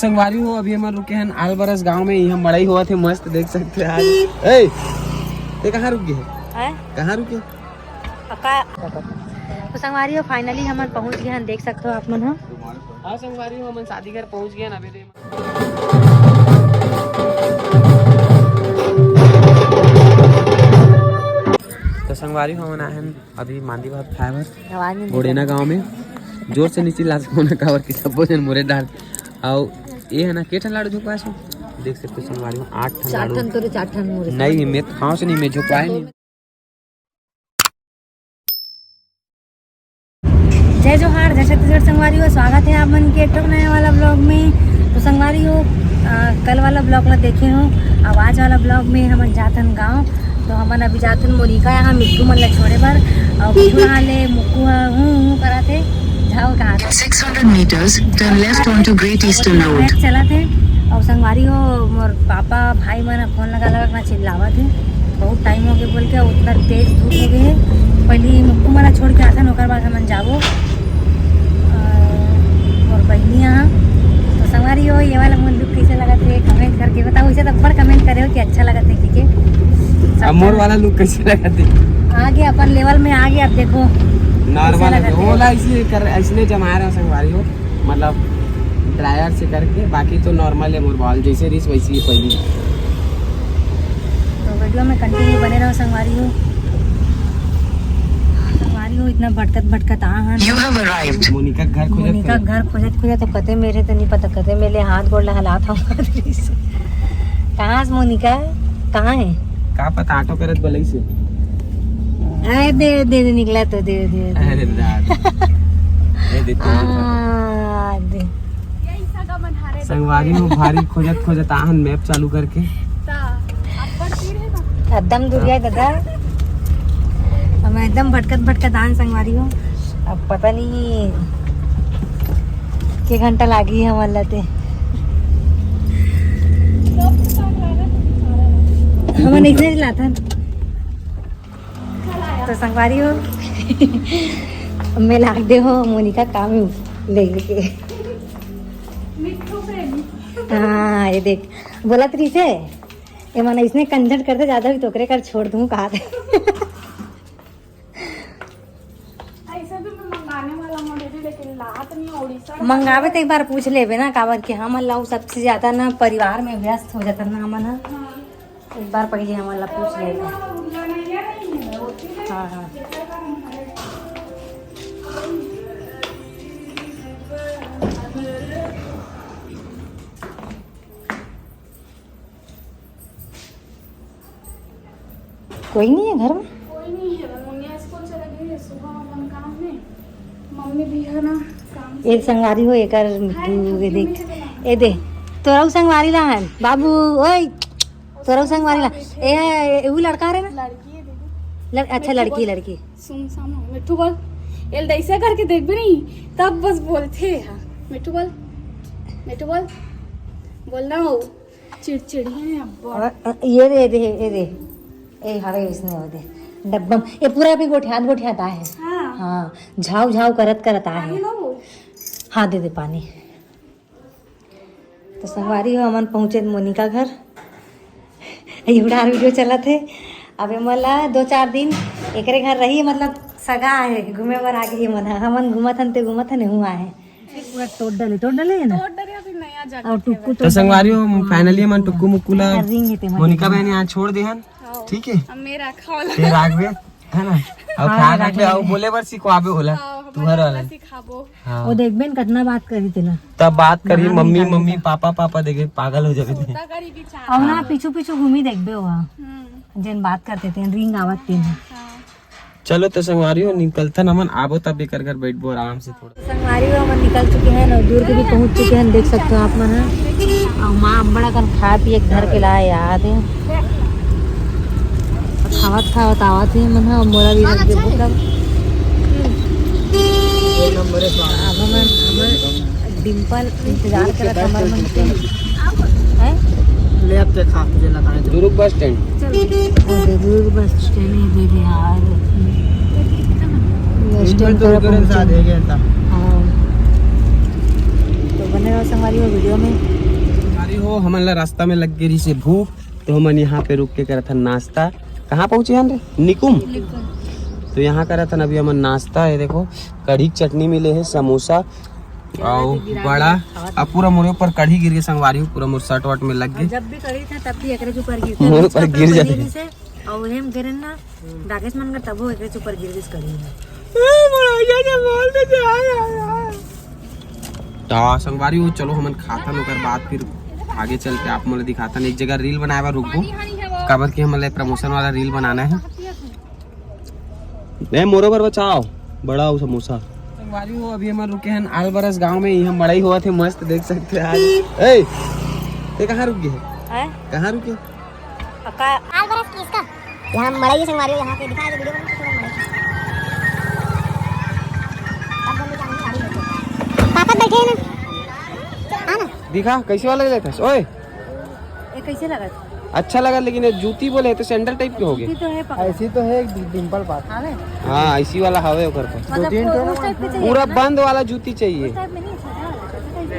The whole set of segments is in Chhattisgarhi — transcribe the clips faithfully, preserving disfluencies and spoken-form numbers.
संगवारी हो, अभी हमन रुके हन आलबरस गांव में। यहाँ मड़ई होवत हे मस्त, देख सकते हैं आज। ए, ते कहाँ रुक गए? हैं? कहाँ रुके? अका-, तो संगवारी हो, finally हमन पहुंच गए हन, देख सकते हो आप मन ह। हाँ संगवारी हो, हमन शादी घर पहुंच गए हन अभी। तो संगवारी हो, हमन आए हन अभी मांदी भात खाए बर आवाज नहीं गोड़ेना गांव में। जोर से नहीं चिल्ला सको ना, काबर कि सब्बो जन मोरे डाल। आओ, ये है ना, के ठन लाडू झोंकवाए सो? देख सकते हो संगवारी हो, आठ ठन चार लाडू। ठन तोरे, चार ठन मोरे। नहीं, मैं खाओ से नहीं, मैं झोंकवाए नहीं। जय जोहार, जय छत्तीसगढ़ संगवारी हो, स्वागत है आप मन के एक ठो नया वाला vlog में। तो संगवारी हो, अ, कल वाला vlog ला देखे हो, अब आज वाला vlog में हमन जाथन गांव। तो हमन अभी जाथन मोनिका यहाँ मिट्ठू मन ला छोड़े बर। और मिट्ठू यहाँ ले मुक्कू ह हूँ हूँ करत हे, जाओ कहाँ। In six hundred meters, turn left onto Great Eastern Road। चलत हे। और संगवारी हो, मोर पापा भाई मन फोन लगा लगा के चिल्लावत हे, बहुत टाइम हो गए बोल के, उतना तेज धूप हो गए हे। पहली मुक्कू मन ला छोड़ के आथन, ओकर बाद हमन जाबो। अ, और बहिनी यहाँ। तो संगवारी हो, ये वाला मोर look कैसे लगत हे, comment करके बताओ। वैसे तो अब्बड़ comment करे हो कि अच्छा लगत हे, ठीक है। अब मोर वाला look कैसे लगत हे? आगे अपन level में आगे, अब देखो कैसे नॉर्मल लगत हे। ओला इसलिए कर, इसलिए जमा रहा संगवारी हो, मतलब dryer से करके, बाकी तो नॉर्मल है मोर बाल, जैसे रिस वैसी है पहली। तो वीडियो में कंटिन्यू बने रहो संगवारी हो। संगवारी हो, इतना भटकत भटकत आ हन। You have arrived। मोनिका घर खोजत मोनिका खोजत। घर खोजत खोजत तो कते मेरे तो नहीं पता, कते मेरे हाथ गोड़ ला हलात हूँ। कहाँ से मोनिका? कहाँ है? का पता, ऑटो करत बलई से। अरे दे, दे, दे, निकला तो दे, दे, दे। अरे दादा। ए दे, तू दे। आ, दे। संगवारी हो, भारी खोजत खोजत आहन मैप चालू करके। एकदम दूरिया है दादा, हम एकदम भटकत भटकत आन संगवारी हो। अब पता नहीं के घंटा लागी हमन ला ते। हमन ऐसे ही लाथन। तो संगवारी हो, मैं लाग दे हो मोनिका काम लेके। हाँ, ये देख, बोलत रहिसे, ये मन इसने कंझट करते ज्यादा भी तो ओकरे कर छोड़ दूँ कहा थे। ऐसे भी मैं मंगाने वाला हूँ दीदी, लेकिन लात नहीं है, उड़ीसा मंगावे तो एक बार पूछ लेबे ना, काबर कि हमन ला उ सबसे ज्यादा ना परिवार में व्यस्त हो जाता ना हमन ह। हाँ। एक बार पहले हमन ला पूछ लेबे। हाँ, हाँ। कोई नहीं है घर में? कोई नहीं है, मुनिया स्कूल चला गई है, सुबह अपन काम में, मम्मी भी है ना काम से। एक संगवारी हो, एकर हाय, दू, ये देख, ये दे, तोरा उ संगवारी ला हन, बाबू, ओए, तोरा उ संगवारी ला, ए, ए, उ लड़का रे ना? लड़की है दीदी। लड़-, अच्छा, लड़की, लड़की। सुम साम हो, मिट्ठू बोल, एल दैसे करके देखबे नहीं, तब बस बोलते हैं। मिट्ठू बोल, मिट्ठू बोल, बोलना हो। चिड़चिड़ी है अब्बा। अ, अ, ये दे, ये दे, ये दे। ए, हवे इसने वो दे। डब्बा में, ये पूरा भी गोठियात, गोठियात आहे। हाँ। हाँ, झाव, झाव करत, करत आहे। पानी लो। हाँ, दे दे पानी। तो संगवारी हो, हमन पहुँचे मोनिका घर। ये उड़ार वीडियो चलत हे। अब ये मोला दो चार दिन एकरे घर रही, मतलब सगा आहे, घूमे बर आगे ही मन ह। हमन घूमत हन ते घूमत हन, हुआ है। पूरा तोड़ डाले, तोड़ डाले है ना? तोड़ डाले, अभी नया जगह और टुक्कू तो संगवारी हो, finally हमन टुक्कू मुक्कू ला ring है ते, मोनिका बहन यहाँ छोड़ दे हन, हाँ। ठीक है? अब मेरा खाओ ला। फिर आगबे, है ना? अब हाँ, खा रख रख ले, ले। अब बोले बर सिखवाबे होला, हाँ, हमन तुहर वाला। सिखाबो। हाँ। वो देखबे न, कतना बात करी तेला। तब बात करी, नाम मम्मी, निकाल मम्मी, देता। पापा, पापा देखे, पागल हो जाबे। छोटा करी की चाल। और ना, हाँ। पीछू, पीछू घूमी देखबे हुआ। हम्म। जेन बात करते थे, ring आवत तेन। हाँ। चलो तो संगवारी हो, निकलथन हमन, आबो तब एकर घर बैठबो आराम से थोड़ा। संगवारी हो, हमन निकल चुके हैं और दुर्ग भी पहुंच चुके हैं, देख सकते हो आप मन ह। और माँ अम्बड़ा कन खाए पिए के धर के लाए याद है। खावत खावत आवत है मन ह, मोला भी लग गए भूख। अब हमन, हमर डिम्पल इंतजार करत हमर मन के। हैं? ले अब के खा, तुझे ना खाने दो। Durg bus stand. चल। ओ दे, दुर्ग बस स्टैंड ही दे दे यार। बस स्टैंड तो पर रुके रहने से पहुंचे। आधे घंटा। हाँ। तो संगवारी हो वीडियो में। संगवारी हो, हमन ला रास्ता में लग गे रहिसे भूख, तो हमन यहाँ पे रुक के करत हन नाश्ता। कहाँ पहुँचे हन रे? निकुम। तो यहाँ करत हन अभी हमन नाश्ता। ये देखो, कढ़ी के चटनी मिले हे, समोसा अउ बड़ा। अब पूरा मोरे ऊपर कढ़ी गिर गे संगवारी हो, पूरा मोर शर्ट वर्ट में लग गे। जब भी कढ़ी था तब भी एकरे ऊपर गिर, मोरे ऊपर गिर जाथे। अउ उहे में गिरे ना, राकेश मन कर तबो एकरे ऊपर गिर गिस कढ़ी में। ए, मोर भैया से बोल दे, जा, जा, जा। तो संगवारी हो, चलो हमन खाथन, ओकर बाद फिर आगे चल के आप मन ल दिखाथन। एक जगह रील बनाए बर रुकबो, काबर कि हमन ल प्रमोशन वाला रील बनाना है। नहीं, मोरो बर बचाओ, बड़ा हो समोसा। संगवारी हो, अभी हमन रुके हैं आलबरस गांव में, यहाँ मड़ई होवत हे मस्त, देख सकते हैं आज। ए, ये कहाँ रुक गए? हैं? कहाँ रुके? अक्का। आलबरस किसका? यहाँ मड़ई संगवारी हो, यहाँ पे दिखा दे वीडियो में, थोड़ा मड़ई। पापा बैठे हैं ना, हाँ ना। दिखा, कैसे वाला लेता है? ओए, ये कैसे लगा? अच्छा लगा, लेकिन ये जूती बोले तो सैंडल टाइप के हो गए। जूती तो है पकड़। ऐसी तो है एक डिम्पल पास। हाँ बे। हाँ, ऐसी वाला हवे ओकर पर। मतलब दो तीन ठो उस टाइप के चाहिए पूरा ना? बंद वाला जूती चाहिए। उस टाइप में नहीं, छोटा वाला, छोटा साइज है।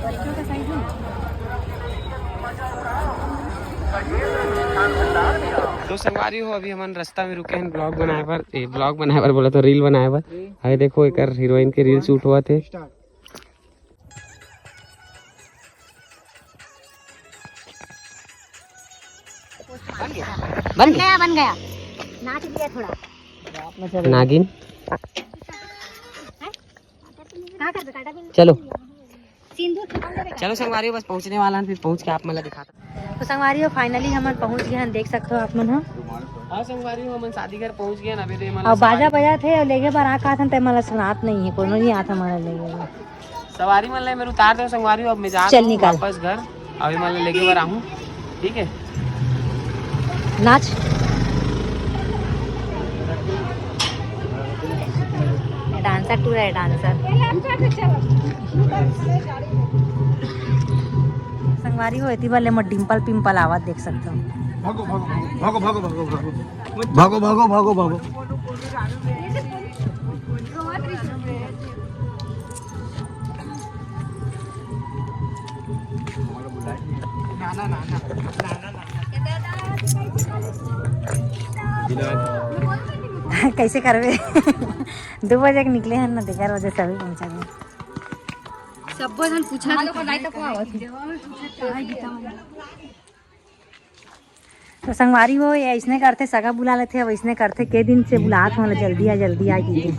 बच्चों का साइज है। तो संगवारी हो, अभी हमन रास्ता में रुके हैं ब्लॉग बनाए बर, ए, ब्लॉग बनाए बर बोला तो रील बनाए बर। अरे देखो, एकर हीरोइन के रील शूट हुआ थे। बन गया, बन गया। बन गया, बन गया। नाच लिया थोड़ा। नागिन। कहाँ कर बेटा? चलो। सिंदूर खत्म कर बेटा। चलो संगवारी, बस पहुँचने वाला है, फिर पहुँच के आप मन ला दिखाता। तो संगवारी हो, finally हमन पहुँच गए हैं, देख सकते हो आप मन ह। हाँ संगवारी हो, हमन शादी घर पहुँच गए हैं। अभी तो ये मन ला और बाजा सवारी बजात हे और लेगे बर आ का थन, ते मन ला सुनात नहीं है, कोनो नहीं आता मन ला लेगे बर। सवारी मन ले मेरे उतार दो संगवारी हो, अब मैं जा चल रहा हूँ निकल। वापस घर। अभी मन ले लेके बर आहूँ, ठीक है। नाच। डांसर टू है, डांसर। संगवारी हो, एती वाले में डिम्पल पिम्पल आवत देख सकते हो। भागो, भागो, भागो, भागो। कैसे करबे? दो बजे के निकले हैं ना, ग्यारह बजे सभी पहुंचा गए। सबो जन पूछा था, कहाँ है? तो संगवारी हो, ये इसने करथे, सगा बुला लेथे, अब इसने करथे, के दिन से बुलात हो, जल्दी आ, जल्दी आ कीजिए।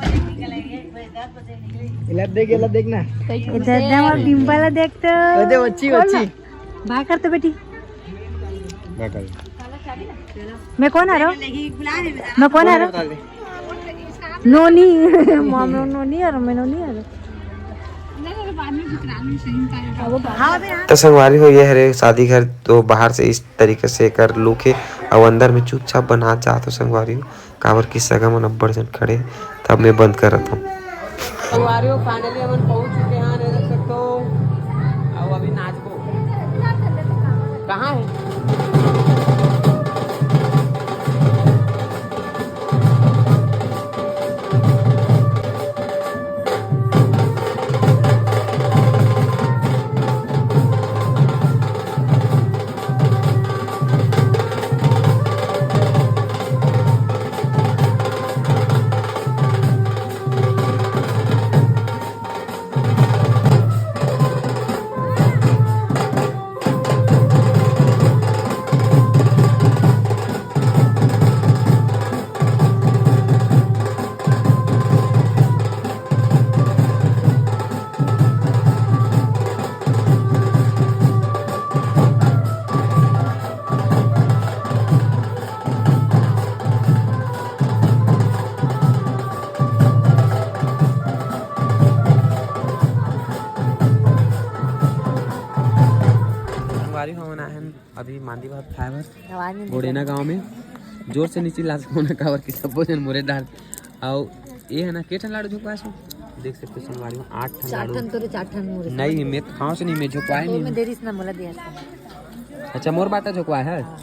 इला देख, इला देख ना। ये दादा और डिम्पल देख तो। अरे बच्ची, खोल ना। बच्ची। बाय कर तो बेटी। बाय कर। मैं कौन आ रहा हूँ? मैं कौन आ रहा हूँ? बता दे। नोनी। मामलो नोनी आ रहा, मैं नोनी आ रहा। तो संगवारी हो, ये हरे शादी घर, तो बाहर से इस तरीके से एकर लुक हे, अउ अंदर में चुपचाप बनात जात हो संगवारी हो, काबर कि सगा मन अब्बड़ झन खड़े हे, तब मैं बंद करत हूँ। संगवारी हो, finally हमन पहुंच चुके हैं, देख सकते हो, अउ अभी नाचबो। कहाँ है? संगवारी हो, हमन आए हन अभी मांदी भात खाए बर आवाज नहीं गोड़ेना गांव में। जोर से नीचे ला सको ना, काबर कि सब्बो जन मोरे डाल। अउ ये है ना, के ठन लाडू झोंकवाए सो? देख सकते हो संगवारी हो, आठ ठन चार लाडू। ठन तोरे, चार ठन मोरे। नहीं, मैं खाओ से नहीं, मैं झोंकवाए तो नहीं। मैं देरी से ना मोला दिया था। अच्छा, मोर बात झोंकवाए है। हाँ।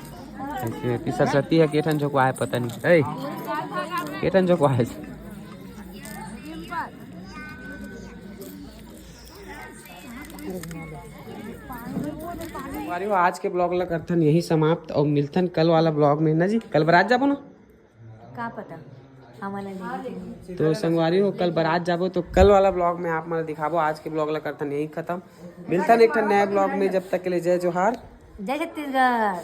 कि सरस्वती है, के ठन झोंकवाए है, पता नहीं। ए, के ठन झोंकवाए है? संगवारी हो, आज के ब्लॉग ला करथन यही समाप्त और मिलथन कल वाला ब्लॉग में ना जी। कल बरात जाबो ना? का पता, हमन ला नहीं। तो संगवारी हो, कल बरात जाबो, तो कल वाला ब्लॉग में आप मन ला दिखाबो। आज के ब्लॉग ला करथन यही खत्म, मिलथन एक ठन नया ब्लॉग में। जब तक के लिए जय जोहार। जय छत्तीसगढ़।